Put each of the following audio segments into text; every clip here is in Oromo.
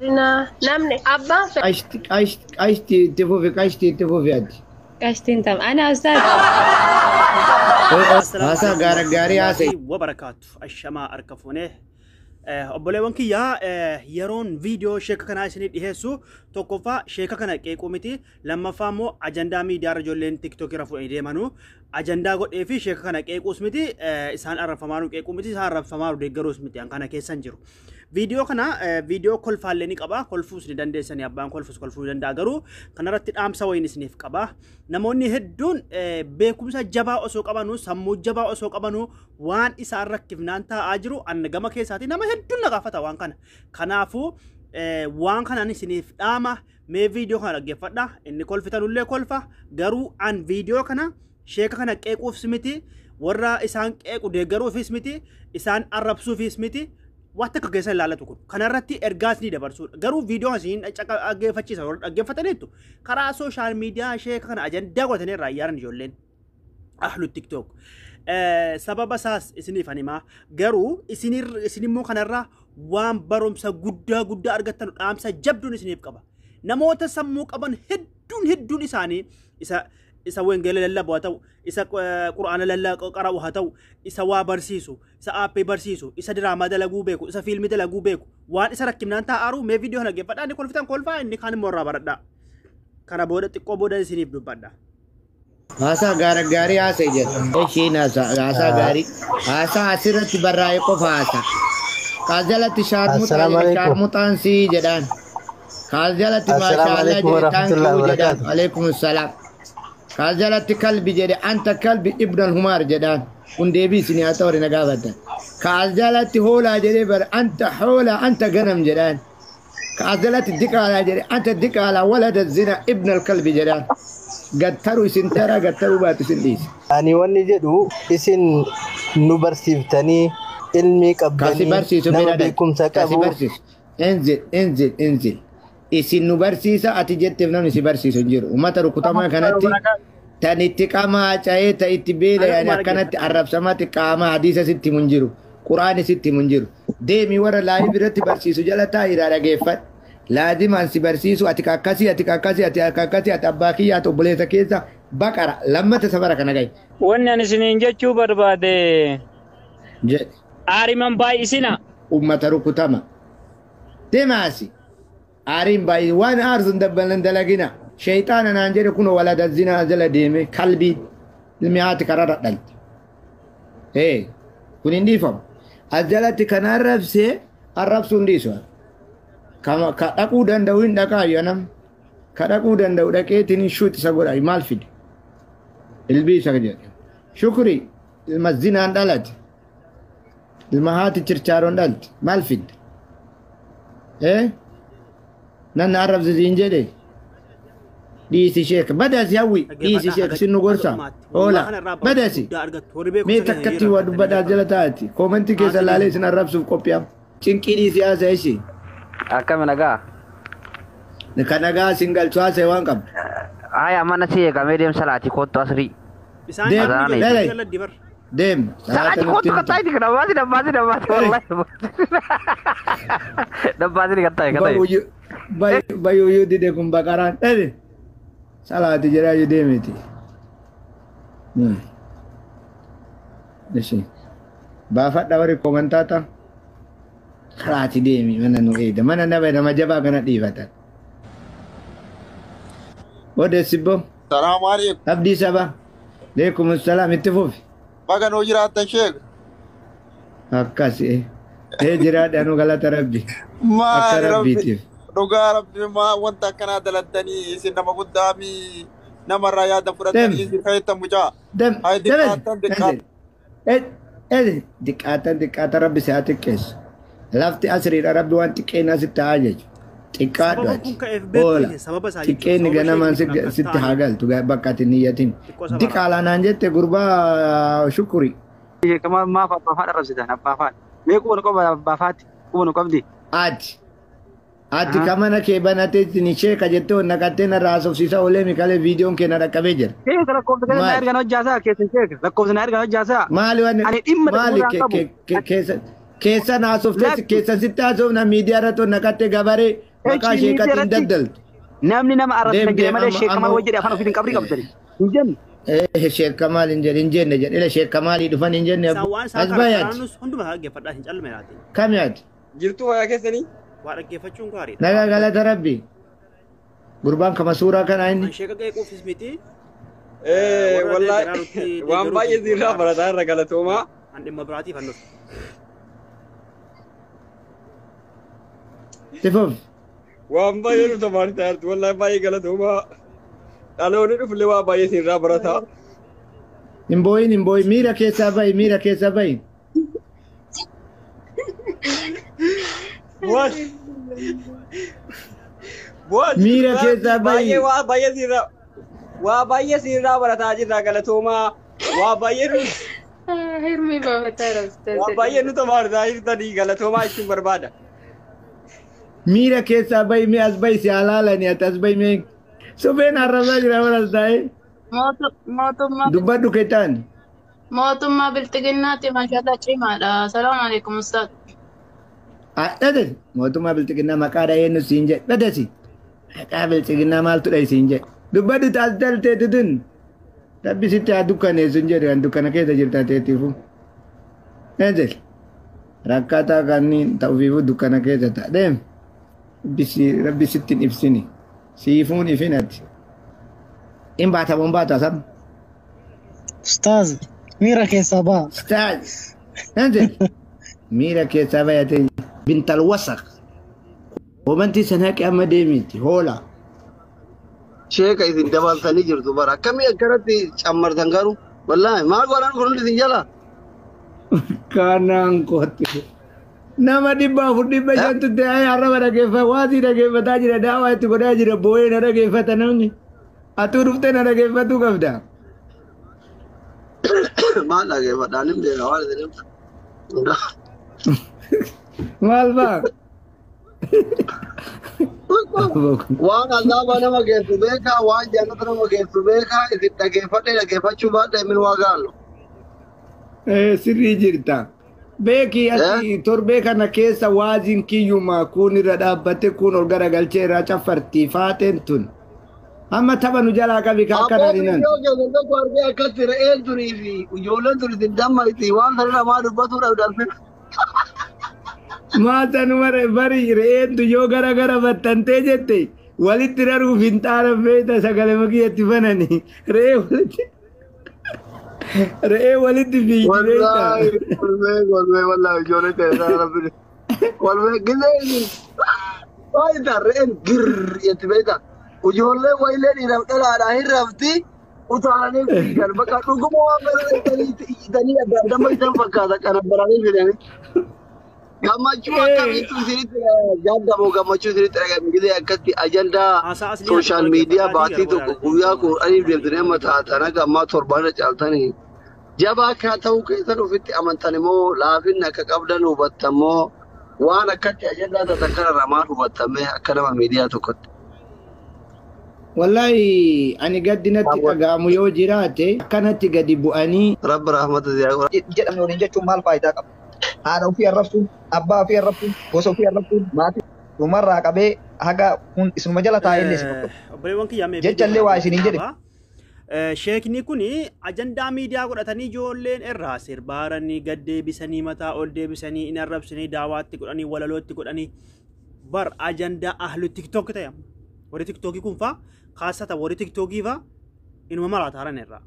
Namni abbaan Qashti qashti qashti itti fufi qashti itti fufi ati. Qashtiin tam ana ustaaz. Haasaa gaara gaarii haasa'e. Wabarakaatu ashamaa harka fuunee obboleewwan kiyyaa, yeroon viidiyoo sheeka kanaa isinii dhiheessu, tokkoffaa sheeka kana qeequu miti, lammaffaa immoo ajandaa miidiyaarra ijoolleen TikTok irra fuudhanii deemanuu ajandaa godhee fi sheeka kana qeequus miti, isaan arrabfamaanuu qeequu miti, isaan arrabfamaanuu deeggaruus miti, an kana keessan jiru. Viidiyoo kana viidiyoo kolfaallee ni qaba, kolfuus ni dandeessanii, abbaan kolfus kolfuu ni danda'a, garuu kanarratti dhaamsa wayiin isiniif qaba. Namoonni hedduun beekumsa jabaa osoo qabanuu, sammuu jabaa osoo qabanuu, waan isaan rakkifnaan taa'aa jiru. An gama keessaati nama hedduun na gaafata waan kana. Kanaafuu waan kanaan isiniif dhaama, mee viidiyoo kana dhaggeeffadha. Inni kolfitanullee kolfa, garuu an viidiyoo kana sheeka kana qeequufis miti, warra isaan qeequ deeggaruufis miti, isaan arrabsuufis miti. Waan akka keessa ilaallatu kun kanarratti ergaas ni dabarsuudha. Garuu viidiyoo isin dhaggeeffachiisa warra dhaggeeffataniitu karaa social media sheeka kana ajandaa godhatanii irraa iyyaaran ijoolleen. Ahlu TikTok. Sababa isaas isiniif himaa, garuu isin immoo kanarraa waan barumsa guddaa guddaa argattan dhaamsa jabduun isiniif qaba. Namoota sammuu qaban hedduun hedduun isaanii isa wangeela lallabu haa ta'u, isa quraana lallabuu qara'u haa ta'u, isa waa barsiisu, isa aappii barsiisu, isa diraamaa dalaguu beeku, isa fiilmii dalaguu beeku, waan isa rakkifnaan taa'aaru. Mee viidiyoo kana dhaggeeffadhaa, inni kolfitan kolfaa, inni kaan immoo irraa baradhaa. Kana booda xiqqoo booda isiniif dubbadha. Haasaa gaara gaarii haasa'e jedha. Ishiin haasaa gaarii. Haasaa asirratti barraa'e qofa haasaa. Kaas jalatti shaarmuxaa Assalaamu jedhe alaikum. Shaarmuxaan sii jedhaan. Kaas jalatti Assalaamu maashaallah alaikum jedhe thank warahmatullahi you jedhaan. wabarakatuh. Alaikum salaam. Kaas jalatti kalbi jedhe anta kalbi ibn al-humaar jedhaan. Kun deebii isinii haa ta'u na gaafatan. Kaas jalatti hoolaa jedhee bara anta hoolaa anta ganam jedhaan. Kaas jalatti diqaalaa jedhe anta diqaalaa walada zina ibn al-kalbi jedhaan. Gattaru isin tara gattaruu baatu isin dhiisa. Ani wanni jedhu, isin nu barsiiftanii ilmii Kasi qabdanii barsiisu nama bira dhaqi. beekumsa Kasi qabu. barsiisu. Inzil, inzil, inzil. Isin nu barsiisa ati jetteef namni si barsiisu hin jiru. Uummata rukutamaa kanatti tan itti qamaa ca'ee ta itti beela akkanatti arrabsamaatti qaama hadiisa sitti himu hin jiru. Quraani sitti himu hin jiru. Deemi warra live irratti barsiisu jala taa'iraa dhageeffadhu. Laazimaan si barsiisu ati kakkasii ati kakkasii ati kakkasii ati abbaa kiyya ati obboleessa keessa baqara lammata safara kana gahi. Wanni ani isiniin jechuu barbaade Jedhe. Aariman baay'isina. Uummata rukutama. Deemaasi. Aariin baay'ee waan aarsu hin dabbalan dalagina. Sheeyxaana naan jedhe kun walada zinaa jala deeme kalbii ilmi haati kararra dhalte. Ee kun hin dhiifamu. As jalatti kan arrabsee arrabsuu hin dhiisu. Ka dhaquu danda'u hin dhaqaayu anam. Ka dhaquu danda'u dhaqeetiin shuut isa godha maal fide. Ilbii isa jedhe. Shukri ilma zinaan dhalate. Ilma haati chirchaaroon dhalte maal fidde? Ee? Nan arrabse siin jedhe. Dhiisi sheek badasi hawwi dhiisi sheek sin nu gorsa oola badasi mee takkatti waa dubbadhaa jala taati koomentii keessa laalee isin arrabsuuf qophi'am cinqii dhiisi haasa ishee. Akkami, nagaa? Ka nagaa isin galchu haasa'e waan qabdu. Haya, mana si eegamee deemsa laati kottu asrii. Isaan Deem, ijoollee dhalai. jalatti bar. Deem. Salaati kottu kattaa itti dabbaasi dabbaasi dabbaasi wallahi. Dabbaasi kattaa kattaa. Bayuyyuu dide kun baqaraan dhale. Salaati jedhaa iyyuu deemiti. Ishi. Baafadha warri koomantaata. Salaati deemi mana nu eeda. Mana nama jabaa kana dhiifatan. Odeessibbo. Salaamu alaikum. Abdii saba. Leekum salaam, itti fufi. Baga nuu jiraattan sheek. Akkas ee jiraadha nu galata rabbi. Akka Maali rabbi rabbiitiif. Dhugaa rabbi maa wanta akkanaa dalattanii, isin nama guddaa mi namarraa yaada fudhattanii Dem. isin fayyadtan mucaa. Dem. Ay Dem. diqqaattan diqqaattan. Diqqaatan diqqaatan rabbi si haa xiqqeessu. Lafti asriidha rabbi waan xiqqeenaa sitti haa jechu. Xiqqaadhu Sababa ati. kun ka'eef beektu Oola. isin sababa isaa jechuudha. Xiqqeenni Sababa ganamaan sheekni kun akkas sitti haa ta'aniif. galtu bakka ati niyyatin. Xiqqoo sabara. Diqaalaa naan jette gurbaa shukuri. Kama maaf abbaa faadha arrabsitan abbaa faadha? Mee quba nu qaba abbaa faatti quba nu qabdi. Ati. Ati kamana kee banatee isin sheeka jettee naqattee narraa haasofsiisaa oolee mikalee viidiyoon kee na dhaqqabee jira. Sheeka lakkoofsa kana na Maali? ergan hojjaasaa keessan sheeka lakkoofsa na ergan hojjaasaa. Maali wanni Ani dhimma maali tokko irraa qabu. keessa Keessan haasoftee Lakki. Keessan sitti haasofna miidiyaa irratti ol naqattee gabaree maqaa Echi miidiyaa sheekatiin irratti daddaltu. namni nama Deem arrabsitan jedhe deem malee amma sheek Kamaal amma wayii jedhe afaan ofiitiin qabrii qabdani. Hin jenne. Sheek Kamaal hin jedhe hin jenne jedhe ila Sheek Kamaalii dhufan hin jenne Isaan waan isaan as bayaati. karaanus hunduma isaa dhaggeeffadhaa hin calme laati. Kam yaati? Jirtuu fayyaa keessanii? Waa dhaggeeffachuun gaariidha. Nagaa galata rabbi. Gurbaan kama suuraa kanaa inni. An sheeka qeequufis miti. Eh, Warra wallahi deeggararutti waan baay'ee deeggaruufis sirraa warra barataa irra galatoomaa. An dhimma biraatiif an dhufe. Tifoof. Waan baay'ee nu tamaaritaa jirtu wallahi baay'ee galatoomaa. Dhaloonni dhufullee waan baay'ee sirraa barataa. Hin boo'in hin boo'in miira keessaa bahi miira keessaa bahi. Waan waan Miira keessaa bahi. baay'ee waa baay'ee sirraa waa baay'ee sirraa barataa jirra galatoomaa. Waa baay'ee nu Hirmii baafataa jira waa baay'ee nu tamaaritaa jirtanii galatoomaa jechuun barbaada. Miira keessaa bahi mee as bahi si halaalani ati as bahi mee. Supheen arrabaa jira baras taa'ee. Mootummaa Dubbadhu keetaan. mootummaa bilxiginnaatti maashaallah cimaadha. Salaamu alaikum ustaad. Dhadhasi mootummaa bilxiginnaa maqaa dhahee nu siin jedhe dhadhasi. Maqaa bilxiginnaa maaltu dhahe siin jedhe. Dubbadhu taas dalteetu tun. Rabbi sitti haa dukkaneessu hin jedhu kan dukkana keessa jirta teetiifu. Eenzel rakkataa kanneen ta'uufiifu dukkana keessa ta'a. Deem. Rabbi sitti hin ibsini. Siifuun ifin ati. Hin baata moo hin baata sam? Ustaaz, miira keessaa ba'a. Ustaaz. Eenzel miira keessaa bayatee bintal wasaq. Hobantii sana haqi amma deemiti hoola. Sheeka isin dabaltanii jirtu bara akkamii akkanatti cammartan garuu wallaahi maal godhan kun hundi isin jala. Kanaan kootti. Nama 400 500 ta'ee arraba dhageeffa waasii dhageeffataa jira daawaa itti godhaa jira boo'ee na dhageeffata namni. Atuu dhuftee na dhageeffatuu qabda. Maal dhageeffadhaan hin beeka waan isin himtan. Maal fa'aa? Waan azaaba nama geessu beekaa waan jannata nama geessu beekaa isin dhageeffadhee dhageeffachuu baadhee min waa gaallu. Sirrii jirta. Beeki ati torbee kana keessa waaziin kiyyuma kun irra dhaabbate kun ol garagalchee irraa caffartii faateen tun. Amma tapha nu jalaa qabi ka Abboo akkanaan hinan. viidiyoo keessan tokko argee akkatti re'een turii fi ijoolleen tun isin dammayti waan sanirra maa dubbatuu dhabdan. Maasanuma bari re'eentu yoo gara gara battantee jette walitti raruuf hin xaaran beekta sagalee makiyyatti banani re'ee walitti re'ee walitti fiigdi beekta. Wallaahi kolmee kolmee wallaahi ijoollee keessaa rabbi kolmee gisee isin waayitaa re'een girr jetti beekta ijoollee wayilee dhiiraaf dhalaadhaa hin rafti utaalanii fiigan bakka dhuguma waan barreessanii iyyitanii adda adda mayitan fakkaata kana baranii fidanii. Gammachuu akkamiitu isinitti gaaddamoo gammachuu isinitti dhagahame gisee akkatti ajandaa Haasaa asliin sooshaal ati miidiyaa dhaggeeffataa baatii gara tokko booda guyyaa kudhaniif deemtanii amma taatan akka ammaa torbaan irra caaltanii jabaa akka ta'uu keessan ofitti amantan immoo laafinni akka qabdan hubattan immoo waan akkatti ajandaa taatan kanarraa maal hubattame akka nama miidiyaa tokkotti. Wallaahi ani gaddi natti dhaga'amu yoo jiraate akkanatti gadi bu'anii Rabbi rahmata siyaa jedhamne waliin jechuun maal faayidaa qaba? Haadha ofii arrabsuun, abbaa ofii arrabsuun, gosa ofii arrabsuun, maatii dhumarraa qabee haga kun isinuma jala taa'ee illee isin hordofu. Obboleewwan kiyyaa mee Jecha illee waa isiniin jedhe. Sheekni kun ajandaa miidiyaa godhatanii ijoolleen irraa sirbaaranii gad deebisanii mataa ol deebisanii hin arrabsanii daawaatti godhanii walalootti godhanii bar ajandaa ahlu tiktook ta'e amma. Warri tiktookii kun faa kaasata warri tiktookii faa inuma maraata haran irraa.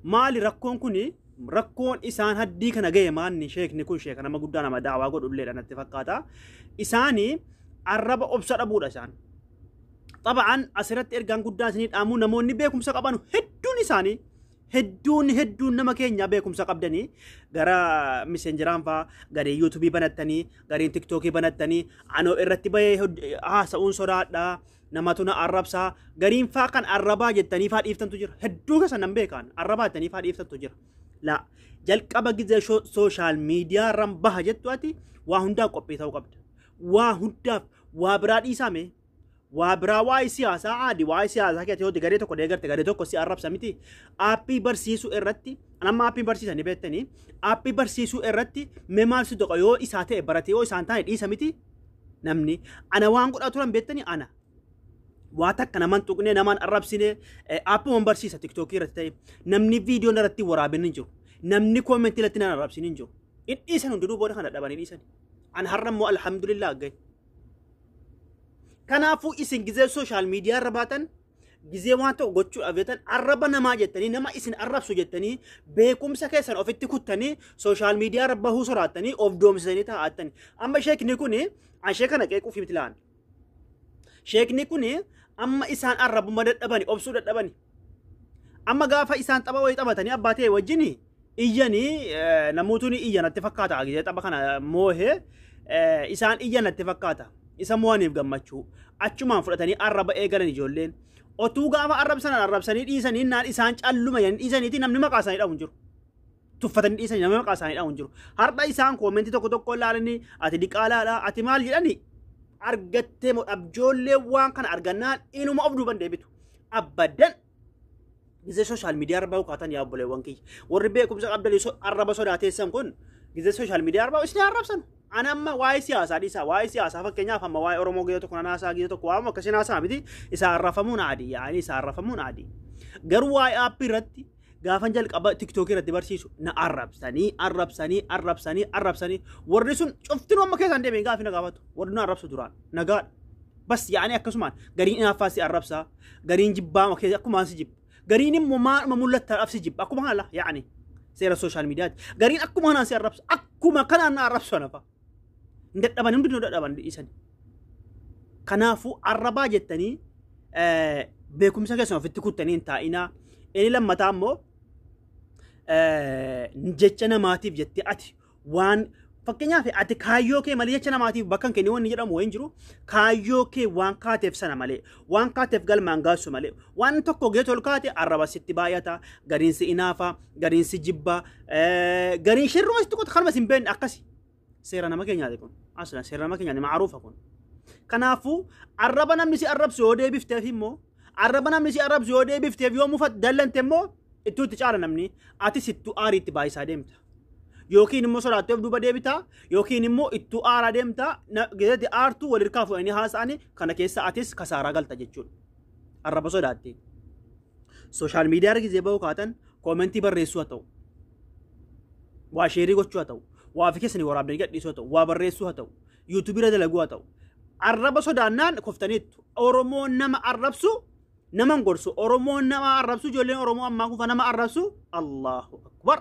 Maali rakkoon kuni rakkoon isaan haddii kana ga'e maanni sheekni kun sheeka nama guddaa nama daawaa godhulleedha natti fakkaata. Isaani arraba obsa dhabuudha isaan. Xaba'aan asirratti ergaan guddaan isinii dhaamu namoonni beekumsa qaban hedduun isaanii hedduun hedduun nama keenya beekumsa qabdanii gara miseenjeraan faa garee yuutuubii banattanii gareen tiktookii banattanii anoo irratti bahee haasa'uun sodaadhaa namatu na arrabsaa gariin faa kan arrabaa jettanii faa dhiiftantu jira hedduu keessa nan beekaan arrabaa jettanii faa dhiiftantu jira la jalqaba gizee sooshaal miidiyaa irraan baha jettu ati waa hundaaf qophii ta'uu qabda waa hundaaf waa biraa dhiisame Waa biraa waa'ee siyaasaa aadi waa'ee siyaasaa keessatti yoo garee tokko deeggarte garee tokko si arrabsa miti. Aappii barsiisuu irratti amma aappii barsiisan ni beektanii aappii barsiisuu irratti mee maal si toqa yoo isaa ta'e barate yoo isaan taane dhiisa miti namni ana waan godhaa turan beektanii ana. Waa takka naman tuqne naman arrabsine aappuman barsiisa tiktookii irratti ta'e namni viidiyoon irratti waraabin hin jiru namni koomentii irratti nan arrabsin hin jiru in dhiisan hundinuu booda kana dhabanii dhiisan an har'a immoo alhamdulillah gahe. Kanaafuu isin gizee sooshaal miidiyaa irra baatan gizee waan ta'u gochuudhaaf jettan arraba namaa jettanii nama isin arrabsu jettanii beekumsa keessan ofitti kuttanii sooshaal miidiyaa irra bahuu sodaattanii of doomsisanii taa'attani. Amma sheekni kuni an sheekana qeequuf miti laan. Sheekni kuni amma isaan arrabuma dadhabani obsuu dadhabani. Amma gaafa isaan tapha wayii taphatanii abbaa ta'e wajjin iyyanii namootni iyyan natti fakkaata gizee tapha kana moohee isaan iyyan natti fakkaata. Isa mo'aniif gammachuu achumaan fudhatanii arraba eegalan ijoolleen. Otuu gaafa arrabsanan arrabsanii dhiisanii naan isaan calluma jedhanii dhiisaniiti namni maqaa isaanii dhahu hin jiru. Tuffatanii dhiisanii namni maqaa isaanii dhahu hin jiru. Har'a isaan koomentii tokko tokko ilaalanii ati diqaalaadha ati maal jedhanii argattee moo abjoollee waan kana argannaan inuma of duuban deebitu. Abbadan gizee sooshaal miidiyaa irra bahu kaatan yaa obboleewwan kiyya. Warri beekumsa qabdanii arraba sodaateessan kun gizee sooshaal miidiyaa irra bahu isin arrabsan. Ani amma waa'ee siyaasaa dhiisaa waa'ee siyaasaa fakkeenyaaf amma waa'ee Oromoo gizee tokko naasaa gizee tokko waa'uma akkasii naasaa miti isa arrafamuun adii yaa'anii isa arrafamuun adii. Garuu waa'ee aappii irratti gaafan jalqaba tiktookii irratti barsiisu na arrabsanii arrabsanii arrabsanii arrabsanii warri sun cuftinuu amma keessaan deebiin gaafi na gaafatu warri nu arrabsu duraan nagaadha. Bas yaa'anii akkasumaan gariin inaaffaa si arrabsaa gariin jibbaa akkumaan si jibba gariin immoo maaluma mul'attaadhaaf si jibba akkuma kana yaa'anii seera sooshaal miidiyaati gariin akkuma kanaan si arrabsa akkuma kanaan na arrabsu nafa. Dadhaban hundinuu dadhaban dhiisan. Kanaafuu arrabaa jettanii beekumsa keessan ofitti kuttanii hin taa'inaa. Inni lammataa immoo jecha namaatiif jettee ati waan fakkeenyaaf ati kaayyoo kee malee jecha namaatiif bakka hin kennin wanni jedhamu hin jiru. Kaayyoo kee waan kaateef sana malee waan kaateef galmaan gaassu malee waan tokko geetu ol kaate arraba sitti baay'ata gariin si inaafa gariin si jibba gariin shirruma sitti qota kanuma si hin beekne akkasi. Seera nama keenyaati kun asla seera nama keenyaati ma'aruufa kun. Kanaafuu arraba namni si arrabsu yoo deebifteef immoo arraba namni si arrabsu yoo deebifteef yoo mufat dallante immoo ittuu itti caala namni atis ittuu aarii itti baay'isaa deemta. Yookiin immoo sodaatteef duuba deebitaa yookiin immoo ittuu aaraa deemta gizeetti aartuu wal hirkaa fuudhanii haasa'anii kana keessa atis kasaaraa galta jechuudha. Arraba sodaatte. Sooshaal miidiyaa irra gizee bahuu kaatan koomentii barreessuu haa ta'u. Waa sheerii gochuu haa ta'u. Waa fi keessanii waraabdanii gadhiisuu haa ta'u, waa barreessuu haa ta'u, yuutuubii irra dalaguu haa ta'u. Arraba sodaannaan koftaniittu. Oromoon nama arrabsu nama hin gorsu. Oromoon nama arrabsu ijoolleen Oromoo ammaa kufa nama arrabsu Allahu Akbar.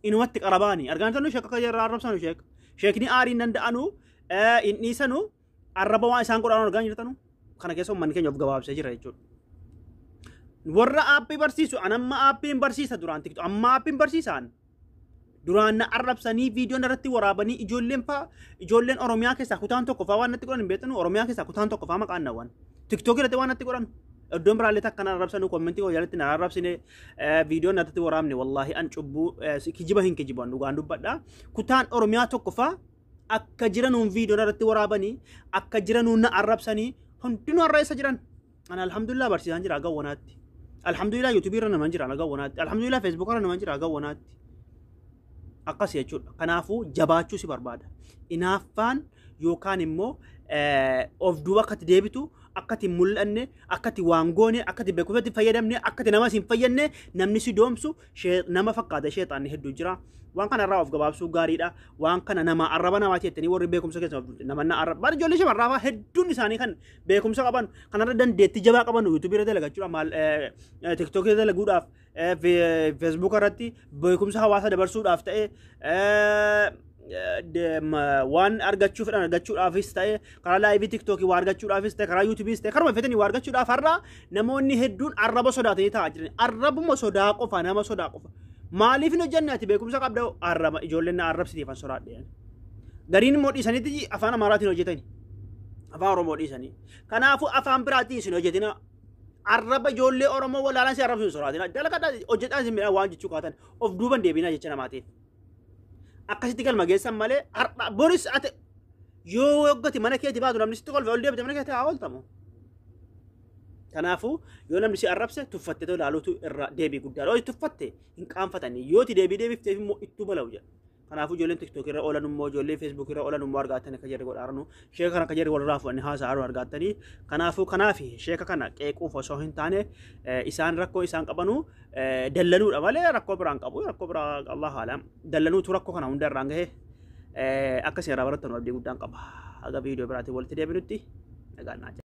Inumatti qarabaani. Argaan tanu sheeka akka irraa arrabsanu sheeka. Sheekni aarii hin danda'anu hin dhiisanu arraba waan isaan godhan argaan jirtanu. Kana keessa uummanni keenya of gabaabsee jira jechuudha. Warra aappii barsiisu an amma aappiin barsiisa duraan tiktu amma aappiin barsiisaan. Duraan na arrabsanii viidiyoon irratti waraabanii ijoolleen faa ijoolleen Oromiyaa keessaa kutaan tokko faa waan natti godhan hin beektanu Oromiyaa keessaa kutaan tokko faa maqaan nawwan tiktookii irratti waan natti godhan iddoon biraallee takka na arrabsanu kommentii koo jalatti na arrabsine viidiyoon irratti waraabne wallaahi an cubbuu kijiba hin kijiban dhugaan dubbadha kutaan Oromiyaa tokko faa akka jiranuun viidiyoon irratti waraabanii akka jiranuun na arrabsanii hundinuu har'a eessa jiran ana alhamdulillah barsiisaan jira gawwanaatti alhamdulillah yuutuubii irra naman jira gawwanaatti alhamdulillah feesbuuk irra naman jira gawwanaatti. Akkas jechuudha. Kanaafuu jabaachuu si barbaada. Inaaffaan yookaan immoo of duuba akkatti deebitu, akkatti hin mul'anne, akkatti waan goone, akkatti beekumsatti fayyadamne, akkatti nama si hin fayyadne, namni si doomsu nama fakkaata sheexaanni hedduu jira. Waan kana irraa of gabaabsuu gaariidha. Waan kana nama arraba namaati jettanii warri beekumsa keessa nama na arraba. Bara ijoollee shamarraa fa'aa hedduun isaanii kan beekumsa qaban kanarra dandeettii jabaa qaban yuutuubii irra dalagachuudhaaf maal tiktookii irra dalaguudhaaf feesbuuk irratti beekumsa hawaasa dabarsuudhaaf ta'e waan argachuu fedhan argachuudhaafis ta'e karaa laayivii tiktookii waa argachuudhaafis ta'e karaa yuutuubiis ta'e karuma fedhanii waa argachuudhaaf har'a namoonni hedduun arraba sodaatanii taa'aa jiran. Arrabuma sodaa qofa nama sodaa qofa. Maaliif hin hojjenne ati beekumsa qabda arraba ijoolleen na arrabsitiif an sodaadhe. Gariin immoo dhiisanitti afaan Amaaraatiin hojjetani. Afaan Oromoo dhiisanii. Kanaafuu afaan biraatiin isin hojjetina. Arraba ijoollee Oromoo walaalaan si arrabsu hin sodaatina. Dalagaadhaa hojjedhaan isin midhaan waan jechuu kaatan of duuban deebinaa jecha namaatiif. Akkasitti galma geessan malee har'a boris ati yoo hoggati mana keetii baatu namni sitti kolfe ol deebite mana keetii haa ooltamu. Kanaafuu yoo namni si arrabse tuffattee too ilaaluutu irra deebii guddaadha. Yoo tuffatte hin qaanfatanii yoo ti deebii deebifteef immoo ittuu bala'u jedha. Kanaafuu ijoolleen TikTok irra oolan immoo ijoolleen Facebook irra oolan immoo argaatanii akka jarri godhaaranu sheeka kana akka jarri walirraa fuudhanii haasa'aa argaatanii. Kanaafuu kanaaf sheeka kana qeequuf osoo hin taane isaan rakkoo isaan qabanu dallanuudha malee rakkoo biraan qabu, rakkoo biraa Allah alam dallanuutu rakkoo kana hunda irraan gahe. Akka isin irraa barattan abdii guddaan qaba. Haga viidiyoo biraatiin walitti deebinutti nagaan naa.